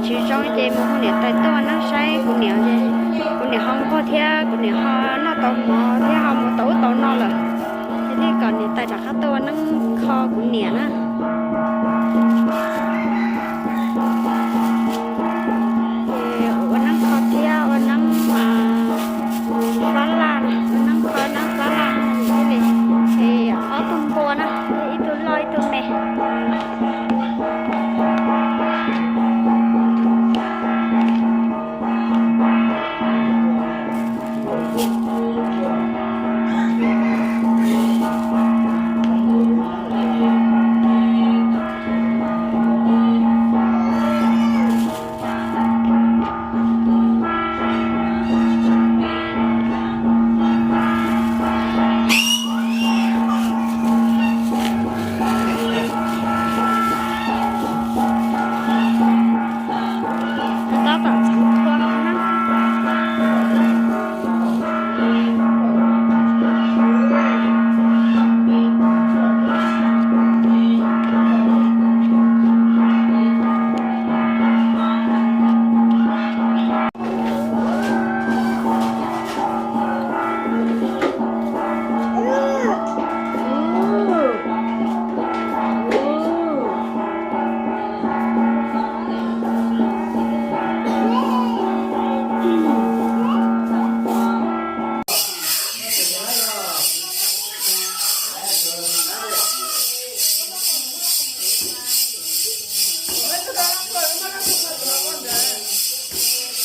Tsis zoo ces mus hu niam tais tuaj ua neeb saib kuv niam, kuv niam ho nquag thiab kuv niam ho noj tau mov thiab ho mus tau ub tau no lawm. Ces thiaj kom niam tais rov qab tuaj ua neeb kho kuv niam na. Ces ua neeb kho thiab ua neeb fab laj, ua neeb kho neeb fab laj thiab li. Ces ob tug npua na, ib tug loj ib tug me.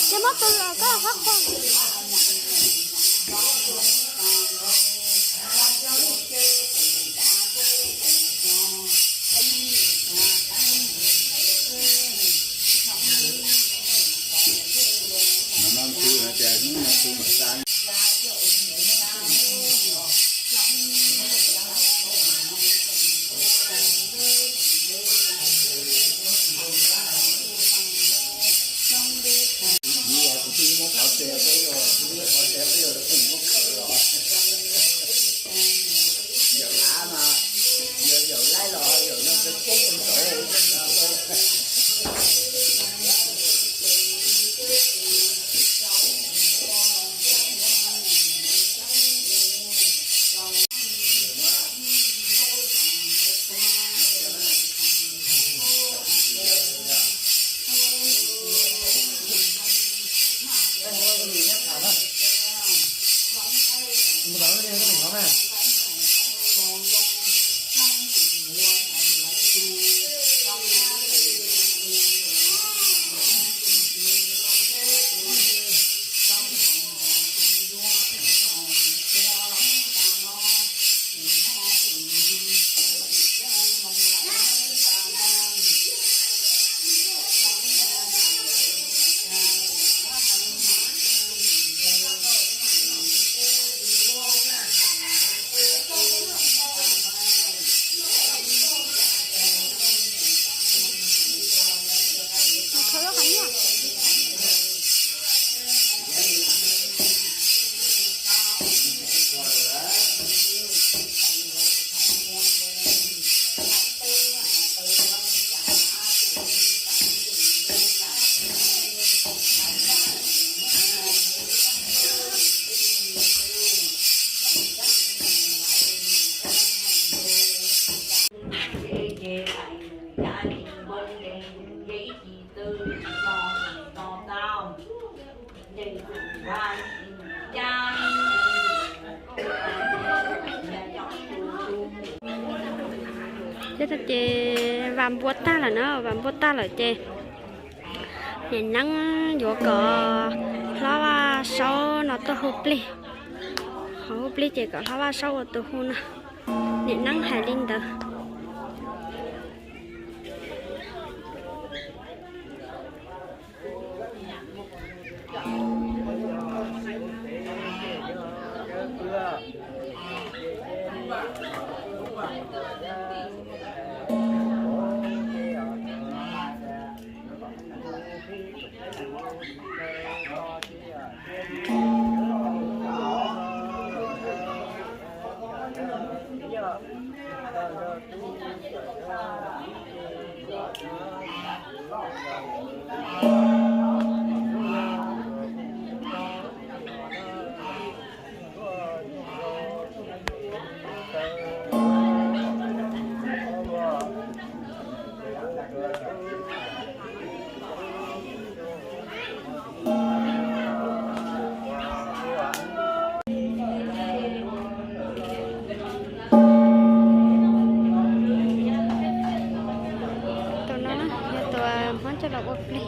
Ces muab tus los koj hab qua. Ces, ces vam npua tag lawm na, vam npua tag lawm ces niam neeb yuav kom hlob Vaj Saub no tuaj hu plig. Ho hu plig ces kom hlob Vaj Saub ua tus hu no. Niam neeb hais li ntawd. Ua plig.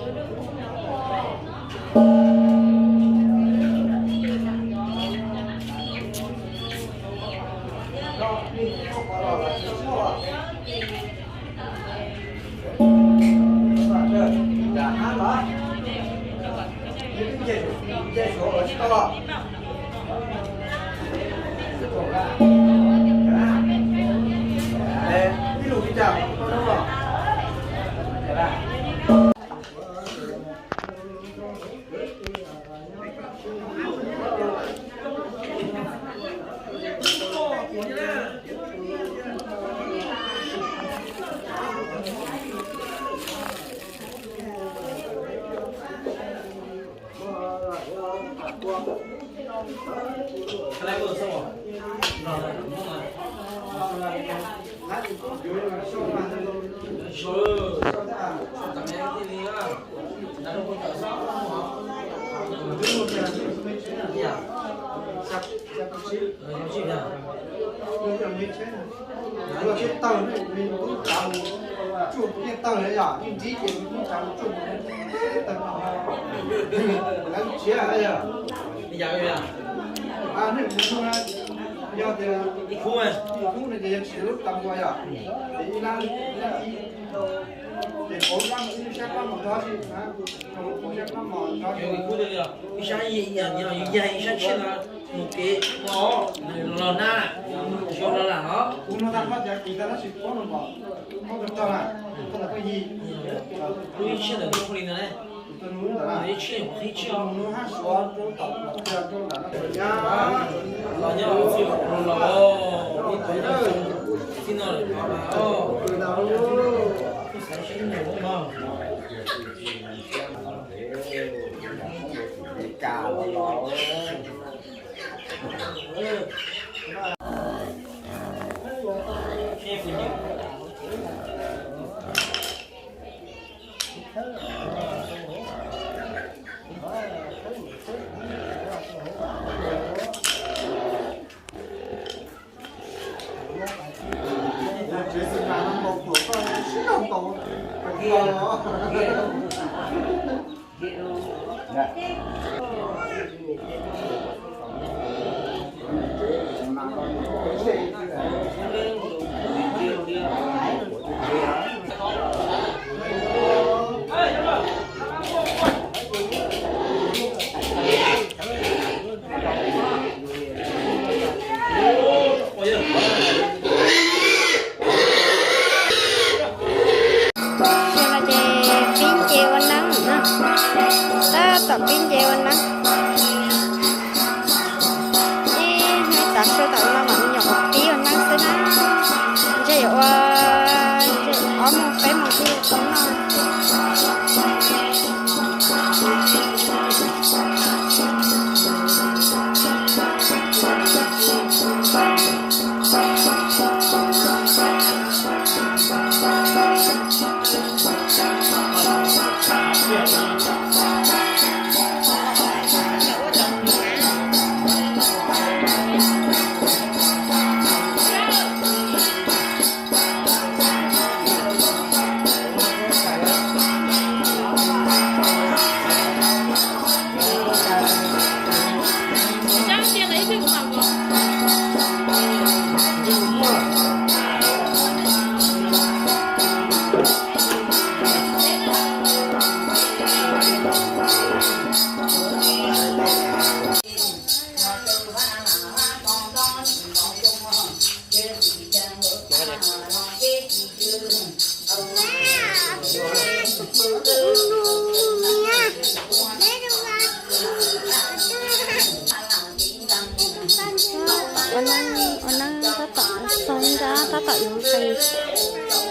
Tsis tau, tsuj yeej tau yom, yeej nrib ces yeej tau tsuj. Lawv tsis yog, nej kuv yog tias ib khub, ib khub no ces yog tsis lub tau ua yom, ces ib lab, ces pauv ib lub sab pab mos nrog si, pauv sab pab mos nrog si. Ib sab yog ib sab tshiab no, mus kev no los na, xyov los lam no. Kuv no tag koj cov kis tag tab sis paub no pom, paub tau tag na, koj tag koj yig. Lub ib tshiab ntawm lub qhov li ntawd ne, ib tshiab nyuam qhib tshiab. Los nyob txij los, ib tug txij no lawm os. Xav seb nyuam qhib mog. Ces no ces pib nce ua neeb na, tab tom pib nce ua neeb. Ib hnub tav su tom no mam me nyuam qhuav pib ua neeb xwb na. Ntshe yuav ua ob moos peb moos thiaj tau noj. Ua neeb tab tom txog nrab, tab tom yuav nqis,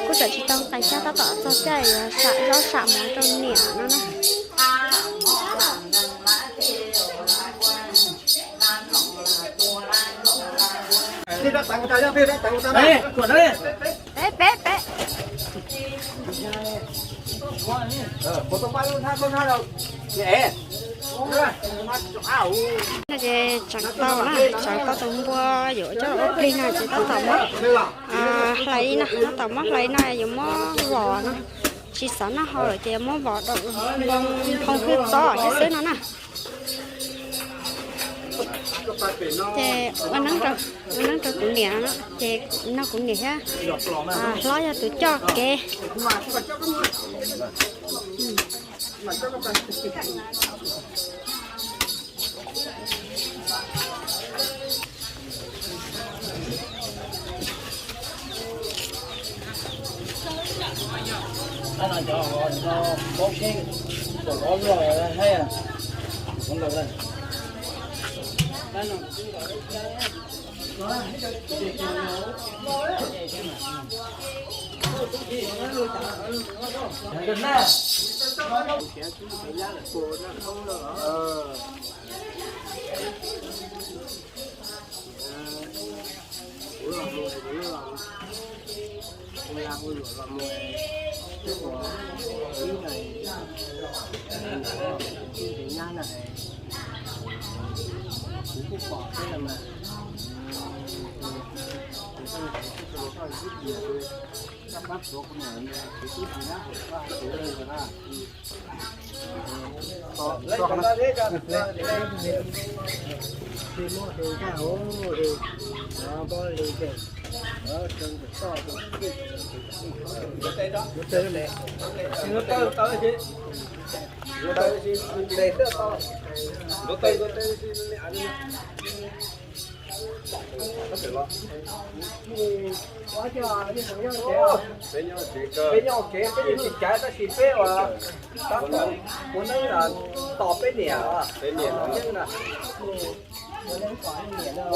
kuj tseem tsis tau nqis thiab, tab tom txog caij yuav sam zaub sam mov rau niam no na. Peb, peb, peb. No ces tseem tau na, tseem tau tus npua yuav coj ua plig no ces tab tom muab hlais no, tab tom muab hlais no yuav muab vos no. Tsis xav noj hau lawm ces muab vov daum npoo hwj txob thiab xwb no na. Ces ua neeb rau kuv niam, ces nrog kuv niam thiab hlob yog tus coj kev. Peb nyob kev, peb yeej tsis caiv tab sis peb ua tab tom ua neeb tos peb niam, peb niam ua neeb tos peb niam no, rov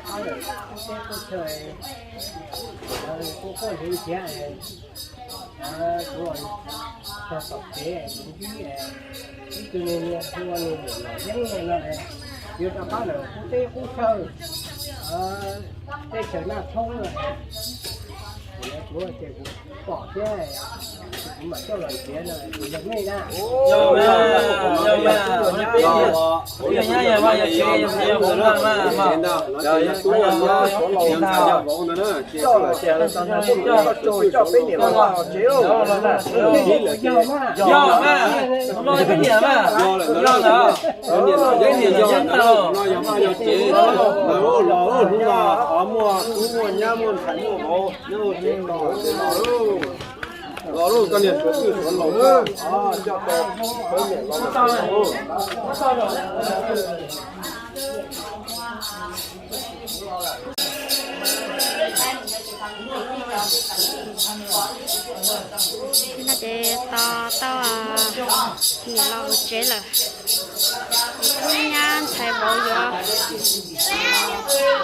qab lawm, kuj teb kuj chaw, kuj quaj ntsuag thiab, kuv txog tom kev kuv ib, ib tug niag niam hu ua niam Yeeb no, yuav rov qab lawm kuj teb kuj chaw, tej chaw Naj Thoob no, kuv ces kuv pom thiab, kuv mam coj los nrhiav no, kuv yog nej na. Coj peb niam los tsev lauj. Yog mas, no yog peb niam mas, yog ntawd, niam Yeeb ntag lauj, no yog mas yog tsev lauj, los hnub no muaj tub muaj nyab muaj ntxhais muaj vauv nyob ua tsev tos los lauj, koj niag suav txwj suav laus, coj tau peb niam los. No ces tos tau niam los ua tsev lawm, kuv nyab ntxhais vauv yuav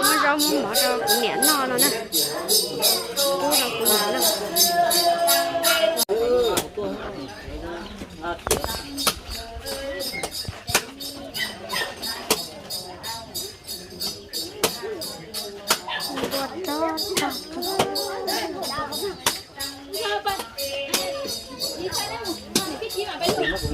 muab zaub muab mov rau kuv niam noj no na. Pub rau kuv niam noj. Luas no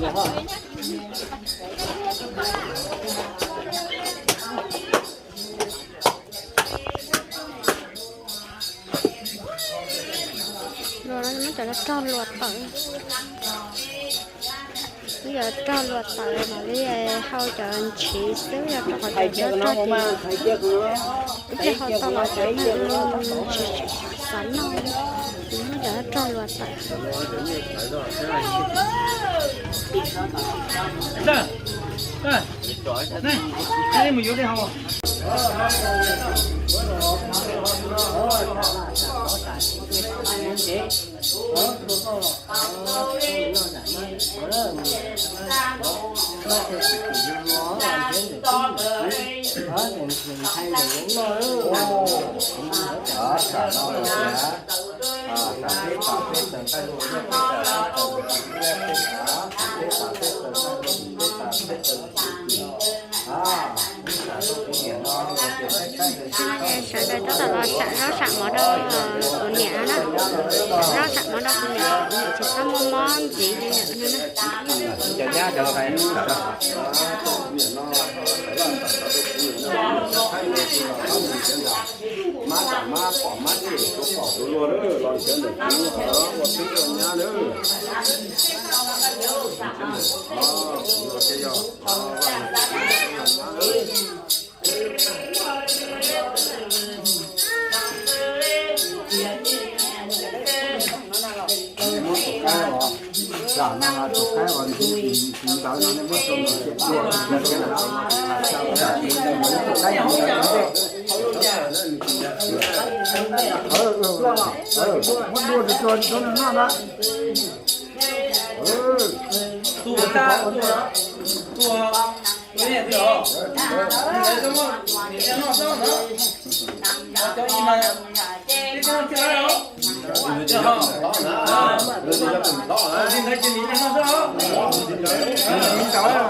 muab cov rog luas tawm. Wb yog rog luas tawm mam li hau cov ntshiv xwb, yog rau qhov cov rog ces ib pliag hau tau los cov neeg tsis xav noj, muab cov rog luas tawm. Sawv daws tab tom los sam zaub sam mov rau kuv niam no na. Sam zaub sam mov rau kuv niam, kuv niam tsis txhob muaj mob ntxiv li lawm no na. Mab tam mab pom mab txij, kuv pom kuv luag lawm los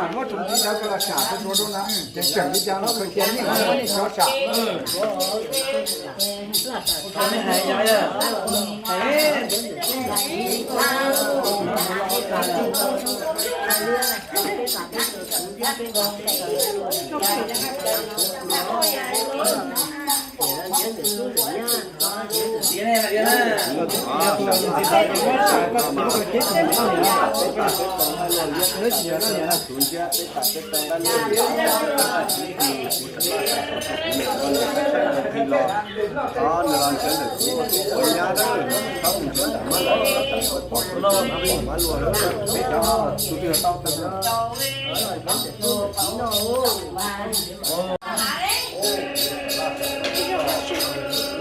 Muab tus txiv ntawd koj los sam rau rau na, ces tseem li cas los koj cia nej muab nej cov sam.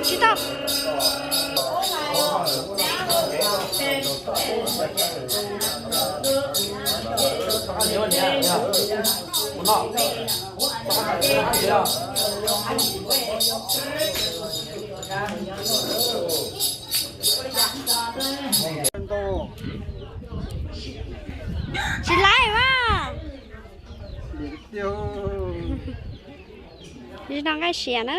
Tsis tau. Tsis laib mas. Nim no nqaij siav na,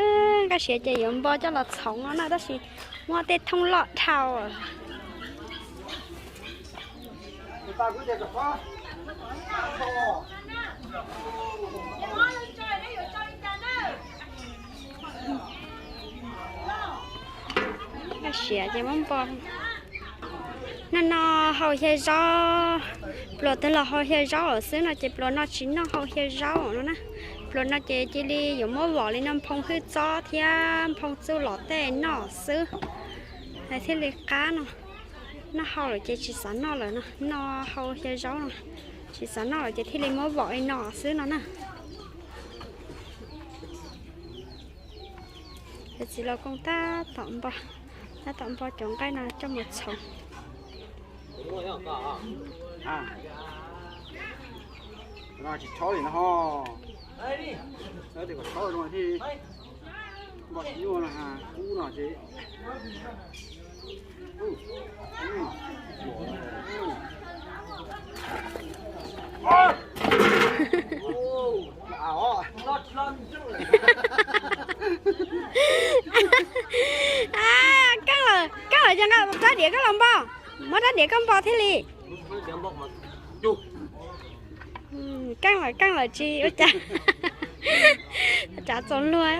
nqaij siav ces yuav npo coj los txhoov no na, tab sis muaj tej thooj loj dhau. Nqaij siav ces muab npo. Hnub no hau xyaw zaub, pluas twb los hau xyaw zaub lawm xwb no ces pluas no tsis noj hau xyaw zaub no na. Pluas no ces cia li yuav muab vom li no nphoo hwj txob thiab nphoo txuj lom tej noj xwb, es thiaj li qab no. Noj hau lawm ces tsis xav noj lawm no, noj hau xyaw zaub no, tsis xav noj lawm ces thiaj li muab vom li no xwb no na. Yawm txiv laus koos tab tom npo, tab tom npo cov nqaij no coj mus txhoov. Tsis txhob li no ho, kom txhob zoo thiaj npo tsis nyuaj no, kub no ces. Keej lawm, keej lawm ces nqa rab diav koj los npo, muab rab diav koj npo thiaj li. Keej lawm, keej lawm tsis ua cas, tsav txaus luag.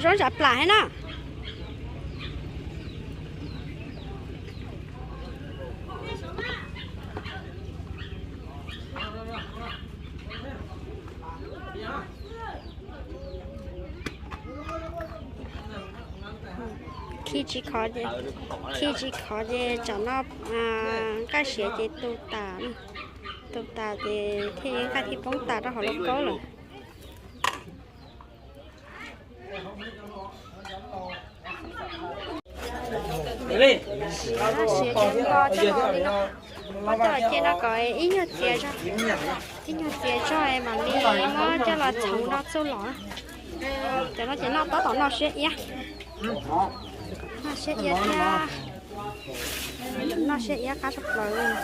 Zaub zam plam thiab na. Khi tsis khov ces, khi tsis khov ces tsam no nqaij siav ces tu tas, tu tas ces thiaj nqaij thiaj poob tas rau hauv lauj kaub lawm. Siav ces npo coj los li no, muab coj los cia no kom ib nyuag txias zog, ib nyuag txias zog mam li muab coj los txhoov rau txuj lom. Cov no ces noj tab tom noj siab iab, noj siab iab thiab, noj siab iab qab tshaj plaws.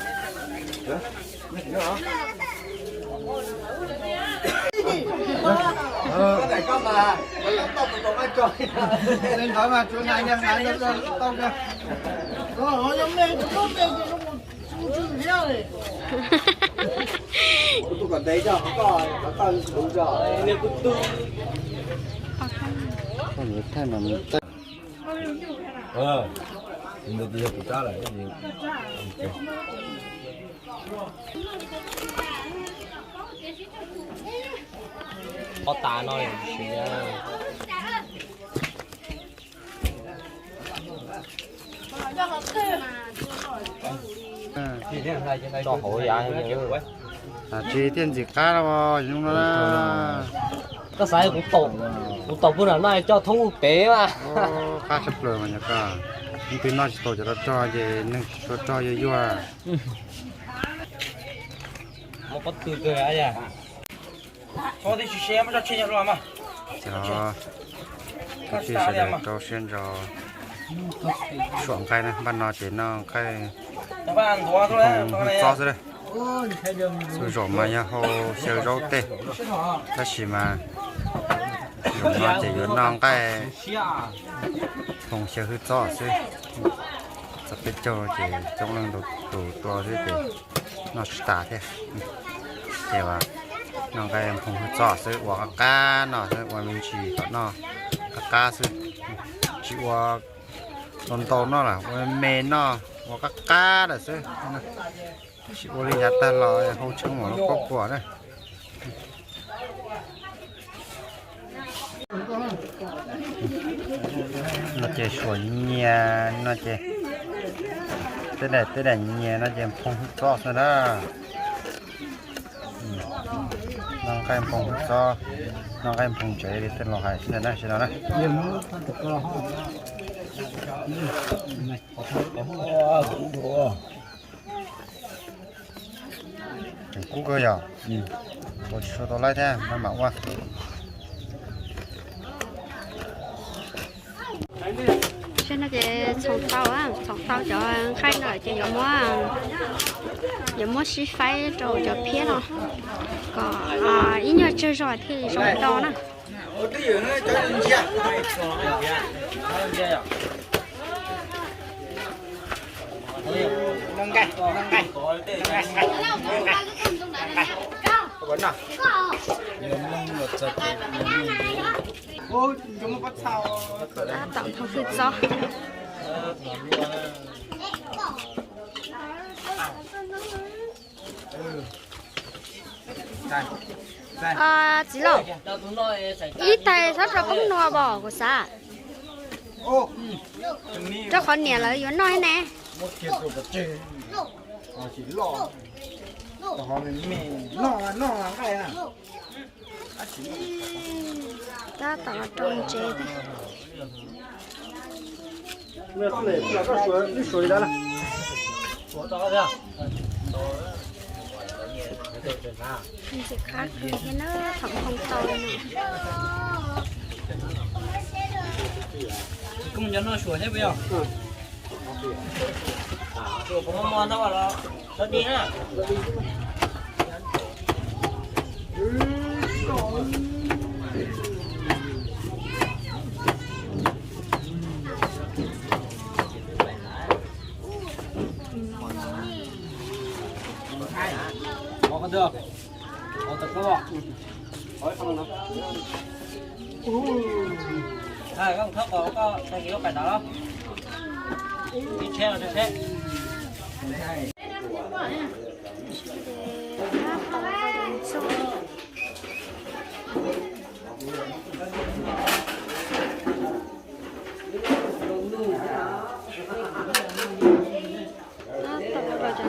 Ntawd mas tsuav hais tau. Ob tas no. Tsis tiaj ntxim qab no zoo no. Koj xav kuv taum puag nram no coj thoob lub pem mas. Qab tshaj plaws mas yog koj, leej twg noj tsis tau cov rog rog ces neeg tsis tshua rog yuag yuag. Cov kwv tij sawv daws rau siab ntso suam nqaij na, npaj no ces noj nqaij hwj txob xwb. Txhua zaus mas yog hau xyaw zaub tej, tab sis mas zaum no ces yuav noj nqaij nphoo xyaw hwj txob xwb. Txog peb caug ces coob leej ntau tus tua xwb ces noj tsis tas thiab. Ces noj nqaij nphoo hwj txob xwb, ua qab qab noj xwb, ua me ntsis kom noj qab qab xwb. Tsis ua ntau ntau noj lawm, ua me me noj, ua qab qab lawm xwb. Tab sis ua li yav tag los hau tshee mam li quaj quaj na. No ces suam nyias no ces, tej daim tej daim nyias no ces nphoo hwj txob xwb na. Noj nqaij nphoo hwj txob, noj nqaij nphoo ntsev li tej laus hais xwb ntag na, tsis no na. Kub kawg yom. Ua tsis tshua tau laib thiab, maj mam ua. Saib no ces txhoov tau, txhoov tau cov nqaij no ces yuav muab, yuav muab sib faib rau cov phiab no kom ib nyuag tsawg zog thiaj li zoo do na. Tab tom nphoo hwj txob. Txiv Lauj, ib tais txhob rau poob nua pom kuv xav, rau qhov niam lawv yuav noj ne. Tab tom los rau ntsev. Ntxim qab kawg thiab na, thaum nphoo tau no. Tab tom los cov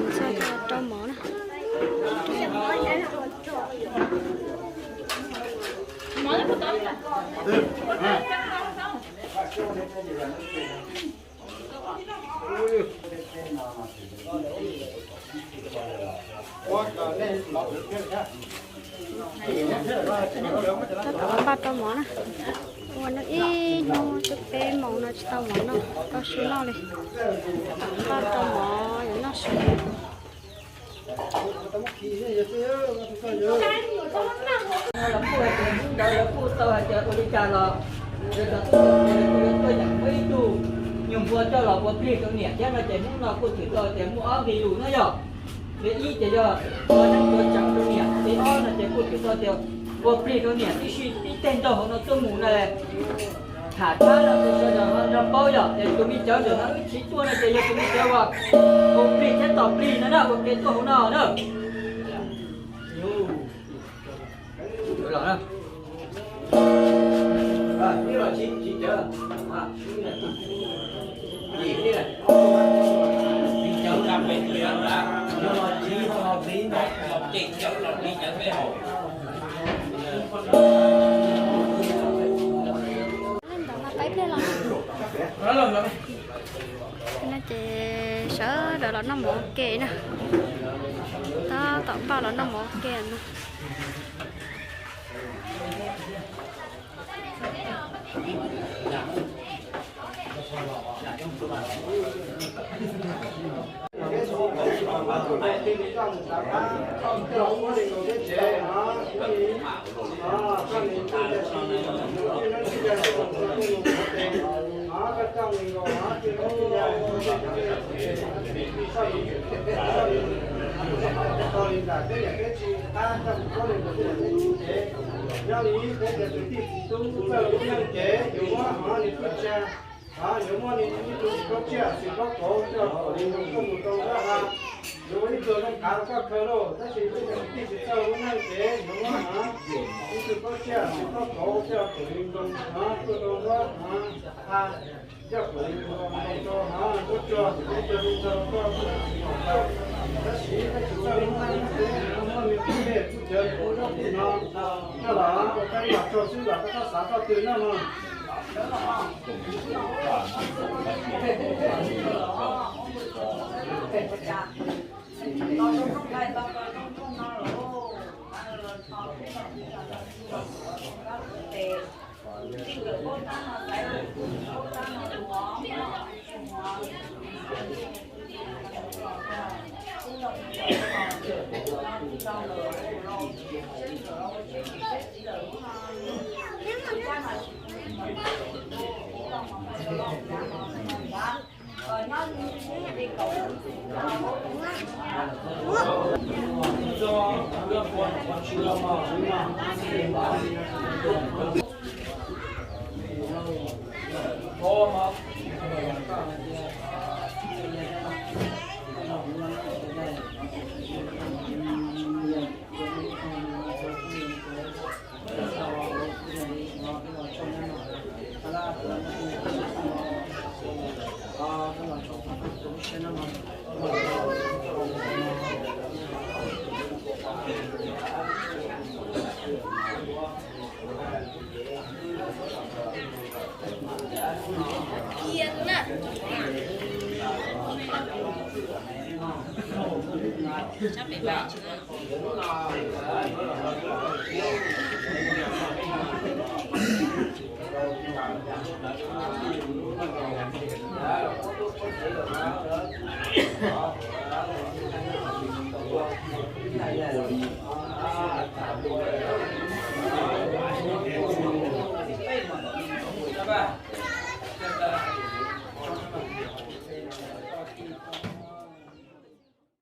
ntxuag rau mov na. Tab tom npaj rau mov na. Ua noj ib hnub twb peb moos no tsis tau mov noj, tau su noj li. Npaj rau mov yuav noj su. Nyuag npua coj los ua plig rau niam thiab no ces hnub no kuj tshwm tau tias muaj ob nqe lus na yog. Nqe ib ces yog ua neeb tuav tseev rau niam, nqe ob no ces kuj tshwm tau tias ua plig rau niam tib si ib teg nrog hauv no tuaj mus na. Tham tshab no tus sawv daws ho nrog paub yog ces tus me cawv ntawm no wb chiv tuaj no ces yog tus me cawv uas ua plig thiab tos plig no na ua ke tuaj hauv no na. No ces sawv daws los noj mov ua ke na. Tab tom npaj los noj mov ua ke no. Nyob li peb cov kwv tij txiv tub txawj lub neej ces yuav muab hov nws tub tsa, yuav muab nws ib tug kaub tsiaj txiv kaub kauv coj kom li zoo tuaj mus rau nruab hav, yuav ua ib tug zoo kav rau koj khaws lauj. Tab sis peb cov kwv tij tsis txawj lub neej ces yuav muab hov ib tug kaub tsiaj txiv kaub kauv coj kom li zoo hov tuaj rau nruab hav, coj kom li zoo rau hov nruab tsuag, ib tug zoo rau koj, tab sis peb tsis txawj lub neej ces yuav muab nws tub tsiaj tub cawv kuv zaub kuv no coj los ua kab ib los rau xwb los koj txhob xav txoj twg noj no.